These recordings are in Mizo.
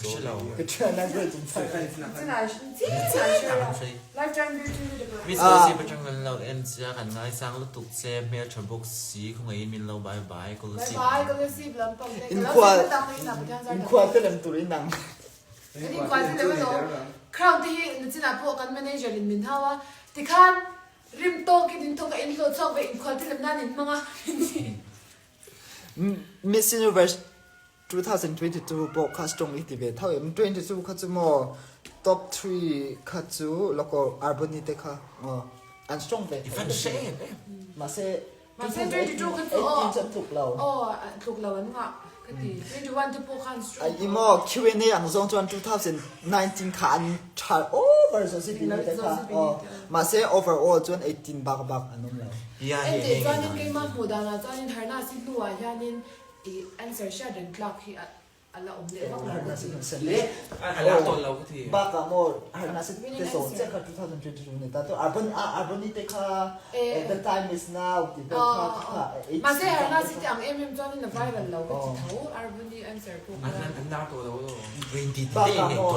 Catriona Gray chung Lifetime Beauty Miss Kolasib atang kan lo en che a, kan ngaisang lutuk che, hmeltha bawk si, khawngaihin min lo bye bye Kolasib. Inkhua inkhua te lem tur in ang. Inkhua te lem alawm. Crown te hi nachinah pawh kan manager in min hau a, tikhan rim tawkin in thawk a in hlawh chhuak ve inkhua te lem nan in hmang a min ti. Miss Universe 2022 pawh kha strong i ti ve tho em? 22 kha chu maw top 3 kha chu loko Arboni te kha aw an strong ve tho ka ti. Mahse Mahse 22 kha chu aw 18 chu an tluk lo. Aw tluk lo an ngah ka ti. 21 te pawh khan strong I maw Q&A ang zawng chuan 2019 kha an tha over zo si bini te kha aw mahse overall chuan 18 bak bak an awm lo. Enteh chuanin keimah hmuh danah chuanin Harna si hnuah hianin I answer hriat reng tlak hi a la awm leh vak lo ka ti. A la tawh lo ka ti. Bakah maw harna si te zawh chiah kha 2022 ni ta tu Arbon a Arboni te kha the time is now ti vel kha kha Mahse harna si te ang em em chuan in a viral lo ka ti tho Arboni answer pawh kha. An lar tawh lo lo. Bakah maw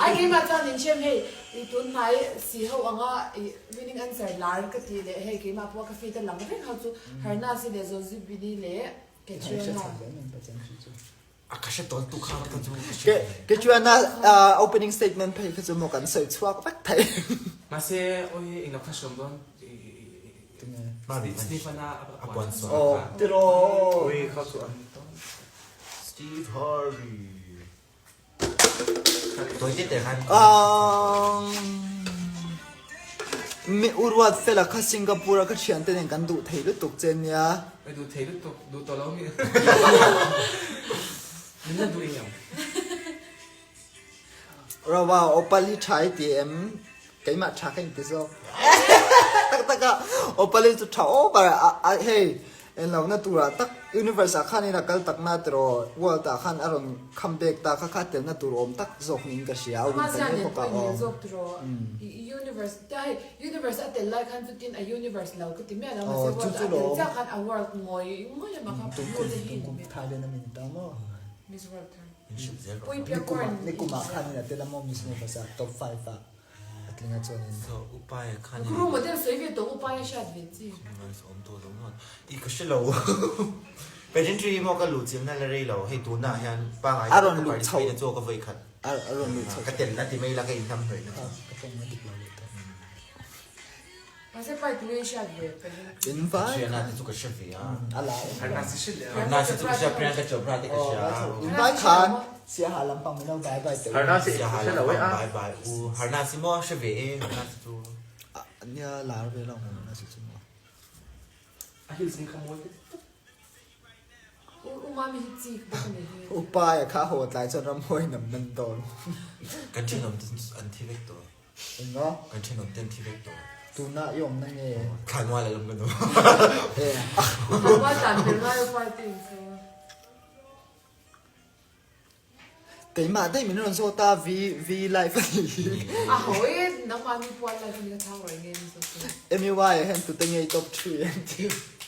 Ai keimah chuan in hriam hei i tun hnai si ho anga i Winning answer lar ka tih leh hei keimah pawh ka feed a lang reng ho chu Harnasi leh Zozibini leh Catriona. A ka hre tawn tu kha ka chu ka hre. Catriona opening statement phei kha chu maw kan sawi chhuak vek thei. Mahse oi englo kha hriam dawn Stephen-a a puan sual kha. Tiraw. Oi kha chu an tawn. Steve Harvey. Tawi te khan. Mi u ruat fela kha Singapore a ka thian te nen kan duh thei lutuk che nia. Ka duh thei lutuk, duh tawh lo mi. Min la duh eng? Rawa Opal hi tha i ti em? Keimah tha ka inti zawk. Tak tak a Opal hi chu tha over a hei Enlohna turah tak Universe ah khan in a kal takna tiraw World ah khan a rawn come back ta kha kha telna tur awm tak zawk niin ka hria a win ta mek bawk a aw. Aw chu chu lawm Tumkum tumkum Thailand a mi ni ta maw Nikum ah nikum ah khan in a tel a maw Miss Universe ah top 5 ah. A tling a chuanin. So upaia khan in. Guru model sawi ve tawh upaia hriat ve chi. Universe awm tawh lo maw? I ka hre lo. Pageantry hi maw ka luh chilna la rei lo. Hei tunah hian pangai A rawn ka luh chho. participate na chu ka vawi khat. A rawn luh chho. Ka tel na ti mai la ka inhnam hnawih na chu. Ka tawng a dik lo leh tawh. Mahse pai tu nge hriat ve pageantry. In vai. Hriatna te chu ka hre ve a. A la awm. Harna si hrilh leh. Harna si chu ka hria Priyanka Chopra te ka hria a. In vai khan Siaha lampang min lo bai bai teh u. Harna si Siaha hre lo e lampang a. bai bai u. Harna si maw hre ve e Harna si chu. Nia lar ve lo Harna si chu maw. A heels in kha mawi ka ti tawp. U u mami hi chik bawk a ni hi. Upaia kha haw tlai chuan ramhuai nam nan dawn. Kan thenawm te chu an thi vek tawh. Enga? Kan thenawm ten thi vek tawh. Tuna i awmna nge? Thlanmual a lam ka nu. Thlanmual tlan ber ngai upai te in chu. Keimah daih min rawn zawt a, V V life a nih hi. A ho e, nangmah mi puan life a ni ka chhang reng nge ni zawt chu. MUI ah hian tute nge i top 3 em ti.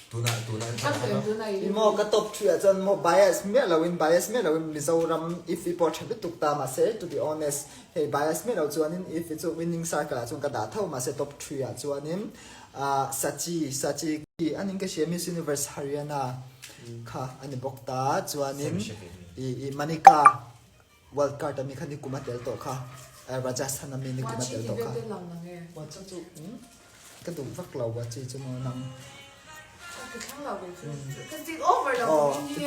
Tunah tunah an Chhang chhang em tunah i. I maw ka top 3 ah chuan maw bias miah lo in bias miah lo in Mizoram if i pawh tha lutuk ta mahse to be honest hei bias miah lo chuan in if i chu winning circle ah chuan ka dah tho mahse top 3 ah chuan in ah Sachi Sachi khi anin ka hria Miss Universe Haryana Kha a ni bawk ta chuanin i i Manika world card ami kha nikum a tel tawh kha Rajasthan ami nikum a tel tawh kha. Wachi chu ka duh vak lo wachi chu maw nang. Aw ka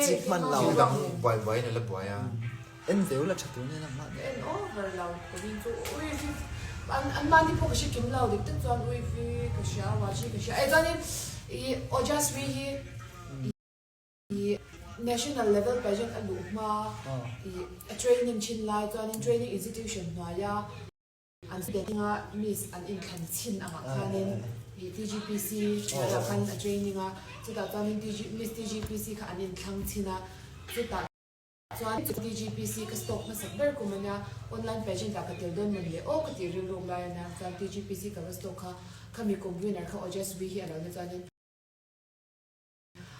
chik hman lo. Thil dang buai buai in a la buai a. En veu la tha tur nia nangmah nih. En over lo ka ring chu ui an an mahni pawh ka hre kim lo dik tak chuan ui vi ka hria wachi ka hria e chuanin i Ojasri hi I National level pageant a luh hma i a training thin lai chuanin training institution hnuaia an dinga miss an inthlan chhin angah khanin i TGPC hnuaiah khan a training a, chutah chuanin miss TGPC kha an inthlang chhin a, chutah chuan TGPC ka stock hmasak ber kum ania online pageant ah ka tel dawn mawn le aw ka tih rilruk lai ania chuan TGPC ka va stock kha khami kum winner kha Ojaswi hi a lo ni chuanin.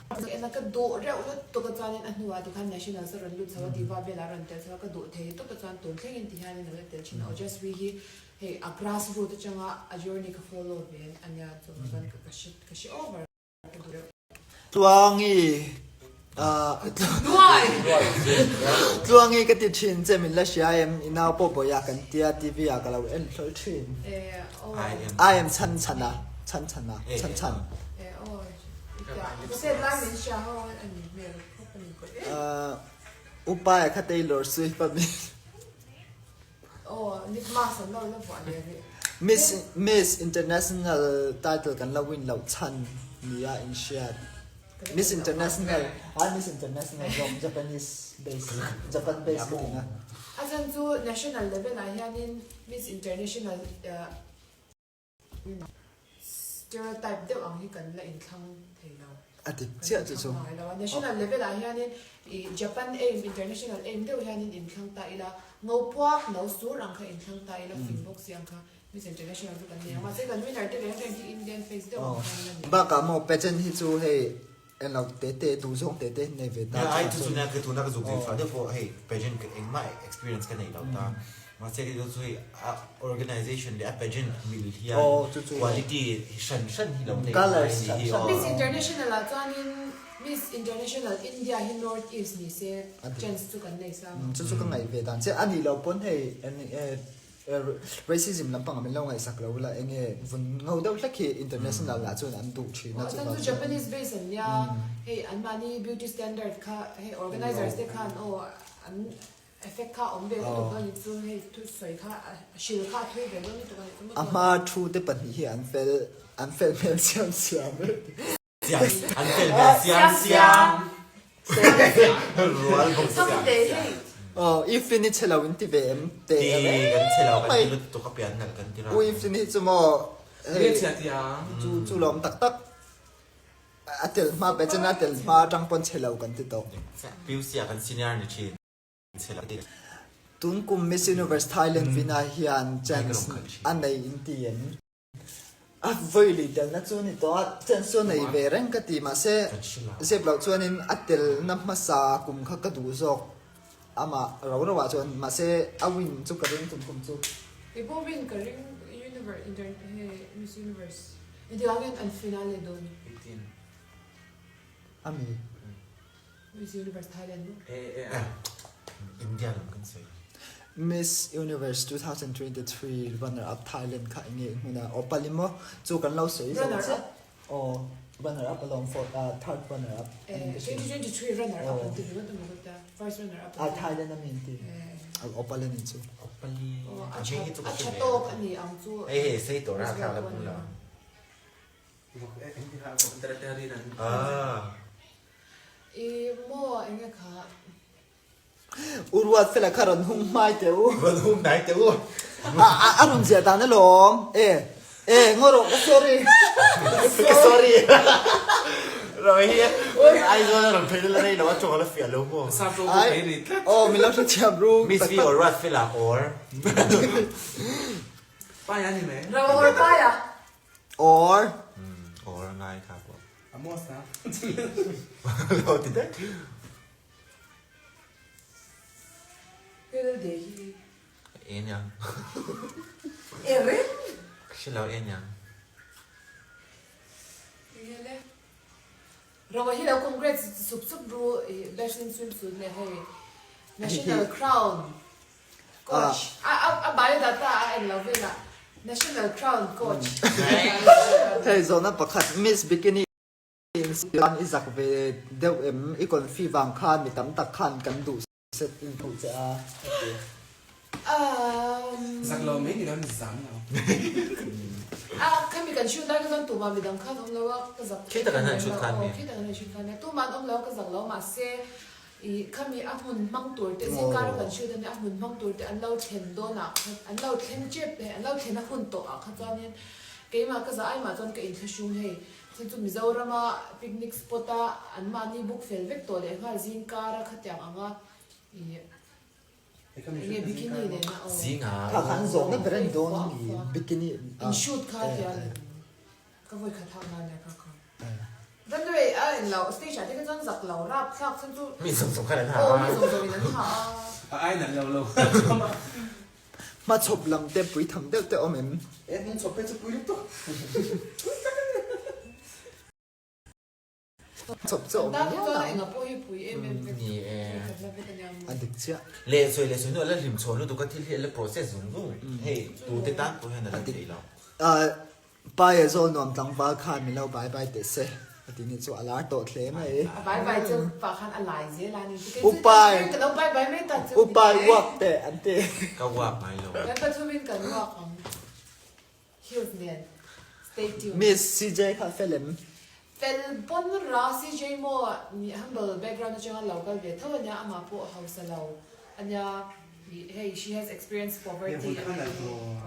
Ka en a, ka duh reuh lutuk a chuanin a hnuah tikhan Nationals a rawn lut chho a, Diva velah a rawn tel chho a, ka duh thei tawp a chuan tun thlengin ti hianin a la tel thin a, Ojaswi hi hei a grass root atanga a journey ka follow ve a nia chuvang chuan ka hre ka hre over ka duh reuh. Tluangi Tluangi ka ti thin che min la hria em i nau pawh bawiah kan tia TV ah ka lo en hlawl thin. I am chhan chhan a chhan chhan a chhan chhan. Upa kha Taylor Swift a mi. Miss Miss International title kan la win loh chhan nia in hriat. Miss International ai Miss International zawk Japanese base Japan base ka tina. A chhan chu national level ah hianin Miss International Stereotype deuh ang hi kan la inthlang thei lo. A dik chiah chu chu. Ngai lo a. National level ah hianin ih Japan aim, international aim deuh hianin inthlang ta ila, ngopuak no sur ang kha inthlang ta ila, fing bawk si ang kha Miss International chu kan nei ang. Mahse kan winner te reng reng hi Indian face deuh ang khan la ni. Bakah maw pageant hi chu hei englo te te duh zawng te te nei ve ta Ai chu chu nia ka tuna ka zuk zir chhuah deuh pawh hei pageant ka engmah experience ka nei lo ta mahse kei chu hei a organization leh a pageant mil hian quality hran hran hi lo nei ngai a nih hi aw. Miss International ah chuanin Miss International India hi North East ni se chance chu kan nei sang ang. Chu chu ka ngaih ve dan che a nih loh pawn hei Racism lampang ah min lo ngaihsak lo la enge vun ngo deuh hlek hi international lah chuan an duh thin a chuvang chuan. Japanese base an nia hei an mahni beauty standard kha hei organizers te khan aw an effect kha awm ve lutuk a ni chu hei thusawi kha a hril kha a thui ve dawn lutuk a ni chu maw A hma thu te pahnih hi an fel an fel hmel siam siam e. Siam an fel hmel siam siam rual bawk siam siam. Aw Evelyn hi chhe lo in ti ve em te Ti kan chhe lo kan ti lutuk a pian nalh kan ti ra. U Evelyn hi chu maw hei chu chu lawm tak tak a tel hma pageant a tel hma atang pawn chhe lo kan ti tawh. Piusia kan senior ni thin chhe lo ti. Tun kum Miss Universe Thailand winner hian chance a nei in ti em? A vawi telna chu ni tawh a, chance chu a nei ve reng ka ti mahse zep loh chuanin a telna hmasa kum kha ka duh zawk amah ro ro ah chuan mahse a win chu ka ring tum kum chu. Kei pawh win ka ring universe inter hei miss universe engtikah nge an finale dawn? 18. Ami. Miss Universe Thailand maw? India lam kan sawi. Miss Universe 2023 runner up Thailand kha enge i hmun a? Aw pali maw? Chu kan lo sawi zo chiah. Aw runner up alawm fourth ah third runner up anih ka hria. 2023 runner up an ti ringawt emaw ka tia first runner up. Ah Thailand ami an ti. Aw pali anih chu. Aw pali. A tha tawk ani ang chu. Hei hei sei tawh ra kha la bung la. I maw enge kha. U Ruat fela kha rawn hung hmai teh u. Rawn hung hnai teh u. A rawn ziah dan alawm. E e ngaw rawh ka sorry. Ka sorry. Rawi hi Aizawl a rawn phei la rei lo a tawng a la fiah lo maw. Ai aw min lo hrethiam ru. Miss V or Ruat fela or. Paia ni mai. Rawa or paia. Or. Or ngai kha pawh. Amos na. Lo ti daih. Hel de hi. E niang. E reng. Ka hre lo e niang. Enge le. Rawa hi lo congrats sup sup ru i best in swimsuit leh hei national crown. Coach a a biodata a en lo velah National Crown Coach. Hei zawhna pakhat Miss Bikini in siam i zak ve deuh em? I confi vang khan mi tam tak khan kan duh set in hmuh che a a ti. Zak lo mai ni lo ni zam lo. A khami kan shoot lai kha chuan tumah midang khan awm lo a ka zak Khi tak an han shoot khan mi. Khi tak an han shoot khan nia tumah an awm lo a ka zak lo mahse Ih, khami a hmun hmang tur te zingkar a kan hriat ania, a hmun hmang tur te an lo thlen dawn ah kha, an lo thleng tep hei, an lo thlen a hun tawh ah kha chuanin keimah ka za aimah chuan ka inthlahrung hei, chu chu Mizorama picnic spot a anmahni book fel vek tawh leh nghal zingkar a khatiang ang a ih enge bikini nena aw. Kha kha an zawhna ber a ni dawn a mi bikini in shoot kha tiang ka vawikhat hak nan nia kha kha. Runway a en lo stage ah te kha chuan zak lo rap thlak chhan chu Mi zawng zawng khan an ha aw a. mi zawng zawng in an ha a. A ai nalh lo lo. Hmachhawp lam te pui tham deuh te awm em? E hnung chhawp phei chu pui lutuk. Chawp chu awm Tan hi viau chuan ang. enga pawh hi pui em em vek Ni e. Kan la vek ania maw. A dik chiah. Leh sawi leh sawi hnu a la hlim chhawn lutuk a thil hi a la process zung zung. Hei tute tan pawh hian a la thei lo. Paia zawl nuam tlangval khan min lo bai bai teh se a ti nih chu a lar tawh hle mai. A bai bai chu pah khan a lai zel a ni chu kei chu Upai ka lo bai bai mai ta chu ni Upai e. uak teh an ti. Ka uak ngai lo. Kan pathumin kan uak ang. Heels nen. Stay tuned. Miss CJ kha fel em? Fel pawn ra CJ maw nih humble background atanga lo kal ve tho ania amah pawh hausa lo ania ih hei she has experienced poverty ania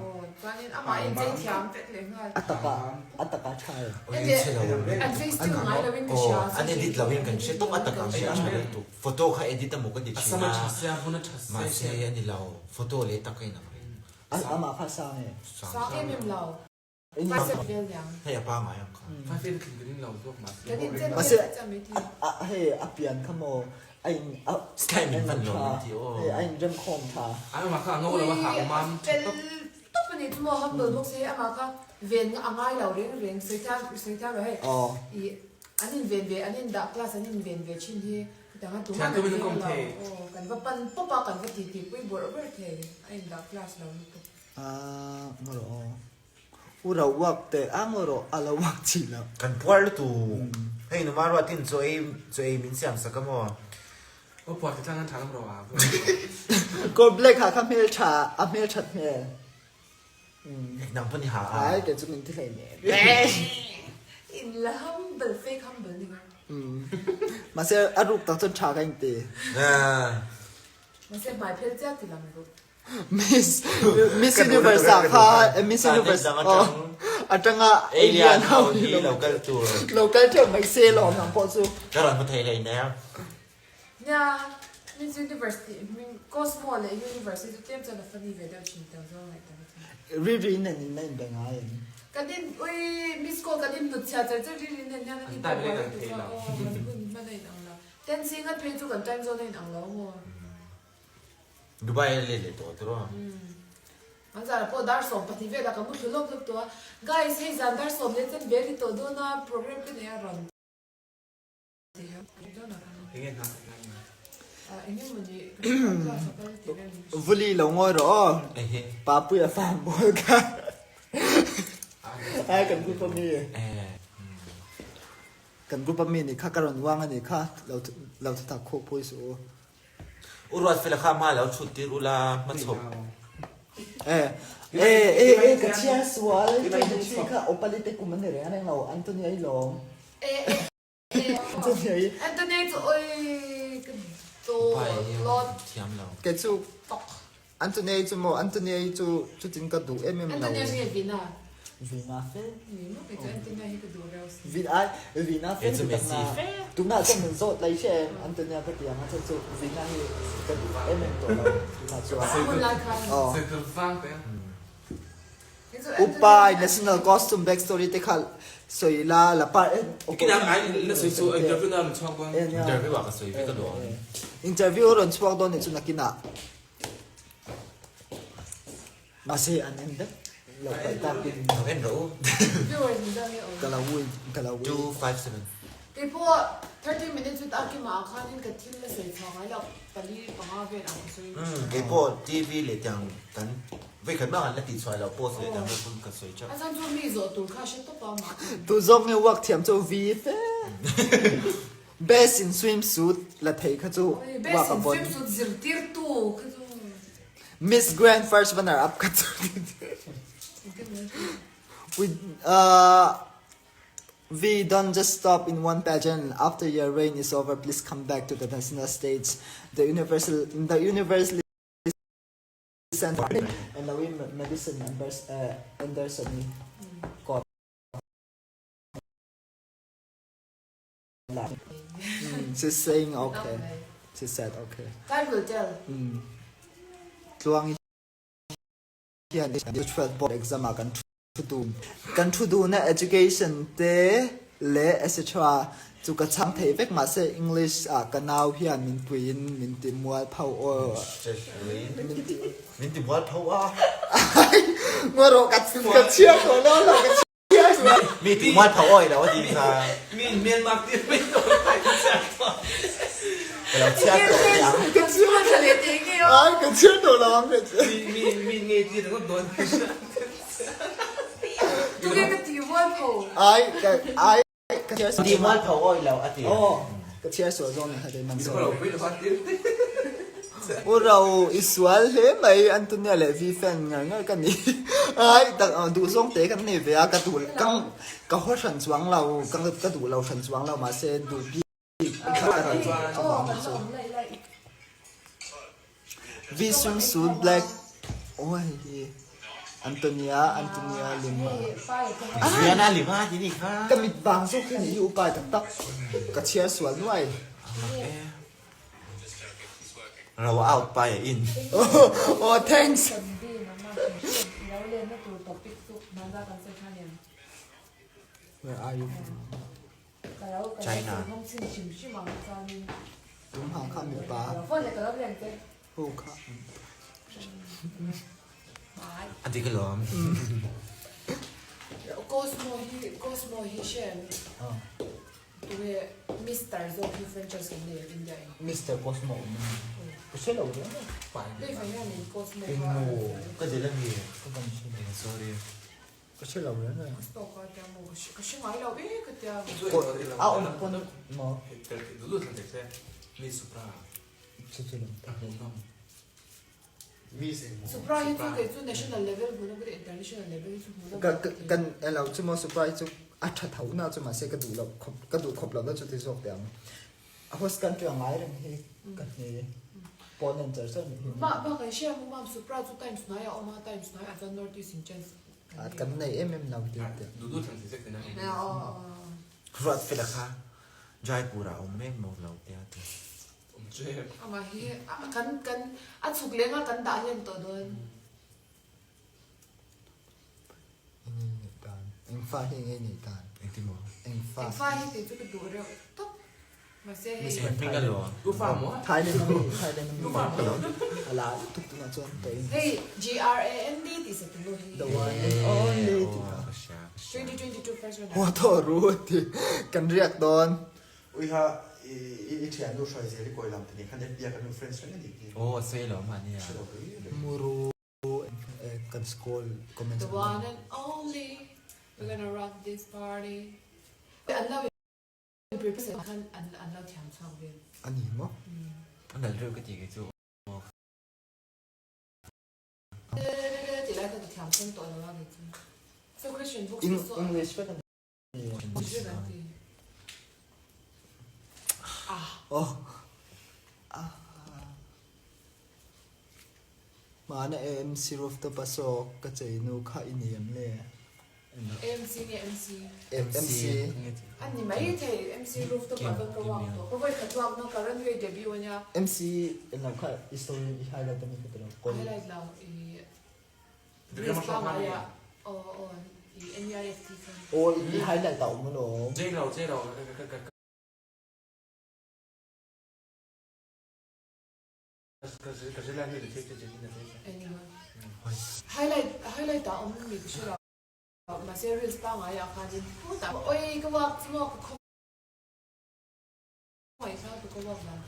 aw chuanin amah a inchei thiam vek leh nghal. A taka a taka tha e. Enge an face tune ngai lo in ka hria An edit lo in kan hre tawp a taka hria tha lutuk photo kha edit emaw ka ti thin a mahse ani lo photo leh taka in ang reng. Amah kha sang e. Sang em em lo. Five vel niang. Hei a pangai ang kha. Five vel tling ka ring lo zawk mahse. Kan in chen Mahse vel chiah mai thei. a hei a pian kha maw a in a Style min hman lo min ti aw. Hei a in rem khawm tha. Amah kha a ngo lo a hang mam Ui a fel tawp a ni chu maw humble bawk si hei amah kha ven a ngai lo reng reng sawi thiam sawi thiam lo hei i an in ven ve an in dah class an in ven ve thin hi chutah khan tumah kan veng lo aw kan va pan pawp a kan va titi pui bawrh bawrh thei a in dah class lo lutuk. Aaa ngaw rawh aw. U ro uak teh a ngaw rawh a lo uak chih lo. Kan puar lutuk. Hei numa ruatin chaw ei chaw ei min siam sak a maw? Aw puar ti tlang an tha lam rawh a. Kawr black ha kha hmel tha a hmel that hmel. Nang pawn i ha a. Ai kei chu min ti hlei nen. In la humble fake humble ni kha. Mahse a ruk tak chuan tha ka inti. Mahse hmai phel chiah ti lang ruk. Miss Miss Universe ah kha Miss Universe atanga alien ho hi lo kal tur lo kal teuh mai se lawm ang pawh chu ka rawn hmu thei hlei nia. Nia Miss Universe tih hming Cosmo leh Universe hi chu tlem chuan a funny ve deuh thin tawh zawng ngaih tak a thin. Riri nen in la inbe ngai em? Kan in ui miss call kan in hnut chhia char char Riri nen hian an in pawh buai lutuk a aw kan hun hman a in ang lo. Ten singa phei chu kan time zone a in ang lo maw? Dubai a let leh tawh tiraw? An zan ah pawh dar 12 velah ka mu thlu lawk lawk tawh a, guys hei zan dar sawm leh chen ve ri tawh dawn a program te nei a rawn ti hian eng emaw ni ka class a kal ti vel ni. Vuli lo ngawi rawh aw, Papuia farm ball kha ai kan group ami. Kan group ami nih kha ka rawn uang a nih kha lo lo thutak khuk pui suh u. U Ruatfela kha hma lo chhut tir ula hmachhawp. E e e e ka chhiar sual 23 kha Opali te kum a ni reng reng lo Anthony a i lawm. E e e Anthony a i. Anthony chu oi ka dawt Thiam lo. Kei chu Anthony chu maw Anthony chu chutin ka duh em em lo. Anthony nge Vina? Vina fe. Ni maw kei chu Anthony hi ka duh reuh si. Vin ai Vina fe Kei chu Messi fe. Tunah chuan min zawt lai hre em Anthony ka ti ang a chuan chu Vina hi ka duh em em tawh lo tunah chuan. A hun lai khan. Aw. Sawi tur vang te. Upai national costume back story te kha sawi la la par en Kinah ngai na sawi chu interview na rawn chhuak dawn. Interview ah ka sawi vek alawm. Interview a rawn chhuak dawn nih chu nakinah. Mahse an en vek lo palh takin. Lo en rawh u. Ka lo ui ka lo ui. 257. Keipawh 30 minutes with Akima ah khanin ka thil la sawi chhuak ngai lo pali panga vel ang ka sawi. Keipawh TV leh tiang kan Vei khat bak an la tih chhuah loh post leh dang deuh pawn ka sawi teuh. A chhan chu mi zawh tur kha hre tawp a mah. Tu zawk nge work thiam chu vi fe. Best in swim suit la thei kha chu work a pawn. Best in swim suit zirtir tu kha chu. Miss Grand first runner up kha chu. We uh We don't just stop in one pageant after your reign is over please come back to the national stage the universal the universe Madison Anderson hi kawt She's saying okay. She said okay. Time will tell. Tluang hian twelve board exam ah kan thu dun. Kan thu dun a education te. Leh etc. Chu ka chhang thei vek mahse English ah ka nau hian min puiin min ti mualpho aw. Min ti Min ti mualpho a. Ngaw rawh ka ka chhiar tawh lo lo ka chhiar sual. Mi ti mualpho aw i lo a ti kha. Mi in Myanmar tir mai tawh ka chhiar tawh. Ka lo chhiar tawh teh ang. Ka chhiar tha leh teh nge aw. Ai ka chhiar tawh lo ang. Mi mi mi ngei tir ringawt dawn. Tunge ka ti mualpho? Ai ka ai ka chhiar sual. Ti mualpho awi lo a ti. Aw ka chhiar sual zawk nih kha kei man sawi. U ro i sual hle mai Antonia leh V fan ngar ngar ka ni. Ai tak duh zawng te kan nei ve a ka duh ka ka haw hran chuang lo ka ka duh lo hran chuang lo mahse duh bik Vision suit black aw hei hi Antonia Antonia Lima Adriana Lima ti ni kha ka mit vang zawk hi ni hi upai tak tak ka chhiar sual nuai Ro out pai a in oh thanks Where are you from? China. Tumhang kha mipa ho kha A dik alawm. Cosmo hi Cosmo hi hre tunge Mister zawk hi franchise kan nei India in. Mister Cosmo awm a ni. Ka hre lo reng a. Hei vang hian in Cosmo kha. Engmaw ka dil a mi. Ka van hre lo. Sorry. Ka hre lo reng reng. Ka stalk a tia maw ka hre ngai lo e ka tia. A awm pawn maw. Duh duh thlan thei se mi Supra. Chu chu lam ta. Supra hi chu kei chu national level hmuhna ka ti international level hi chu hmuhna ka kan elo chu maw Supra hi chu a tha tho na chu mahse ka duh lo khawp ka duh khawp lo na chu ti zawk teh ang. A host country a ngai reng hi ka hne pawn en char char ni hi. Mah bak an hria maw mam Supra chu times hnuaiah a awm a times hnuaiah chuan North East in chance Kan nei em em lo ti teh. Duh duh thlan thei zek teh na. Ruat fela kha Jaipur ah awm mek maw lo tia ti. Awm che. Amah hi kan kan a chhuk leng a kan dah hlen tawh dawn. Eng nei dan. Eng fa hi eng nei dan. Engtin maw? Eng fa. Eng fa hi kei chu ka duh reuh tawp. Mahse hei. Miss Hming a lo. Tu fa maw? Thailand ami, Thailand ami. Tu fa maw? A la tuk tunah chuan tawh in. Hei GRAND tih sa tunu hi. The one and only tih kha. Ka hria ka hria. 2022 first runner. Haw tawh ru ti kan riak dawn. Uiha i thiannu hruai zel i kawi lam te nih khan FB ah kan in friends reng a nih hi. Aw a sawi lo mahni a. Hre lo rei rei. Muru kan school comments The one and only we're gonna rock this party. An lo A ni maw? A nalh reuh ka ti kei chu aw. English vek a ni. Aw. Hmana AMC rooftop a saw ka cheinu kha i ni em le? AMC nge MC? MC. A ni mai thei MC rooftop ah chuan ka walk tawh. Ka vawi khat walk na ka runway debut a nia. MC en lo kha i story i highlight a mi kha ti lo. Highlight lo i reels pangngai ah aw aw i NEIFT khan. Aw i highlight a awm alawm. Jay lo jay lo ka ka Highlight highlight ah awm mi ka hre lo mahse reels pangngai ah khanin hutah oi ka walk chu maw ka khawngaih thla tu ka walk dan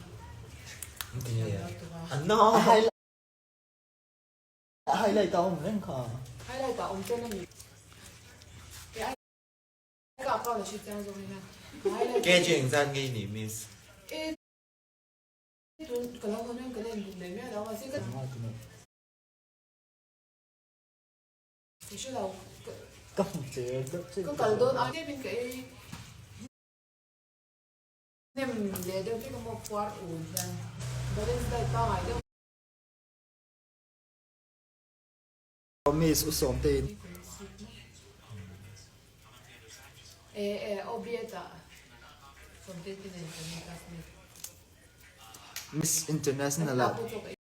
kha Highlight ah awm reng kha. Highlight ah awm chuan a ni. Ka account a hre chiang zawk hian highlight. KG engzat nge i nih miss? Tun ka lo hawn in ka la inbuk leh miah lo a mahse ka hre lo ka hmu che deuh che ka kal dawn a tlem in ka ei hnem leh deuh vek a maw phuar ul hian balance diet pangai deuh Miss u sawm te in. E e obiet ah sawm te te nen kan in classmate. Miss International ah.